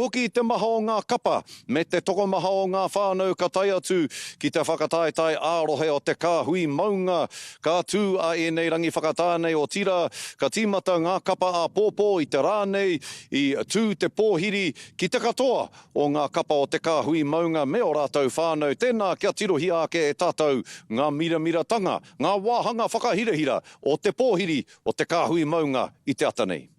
Hoki te maha o ngā kapa me te tokomaha o ngā whānau ka tae atu ki te whakataetae ā-rohe o te Kāhui Maunga. Ka tū a ēnei rangi whakatā nei otirā, ka tīmata ngā kapa āpōpō i te rā nei i tū te pōhiri ki te katoa o ngā kapa o te Kāhui Maunga me ō rātou whānau. Tēnā kia tirohia ake e tātou ngā miramiratanga, ngā wāhanga whakahirahira o te pōhiri o te Kāhui Maunga i te ata nei.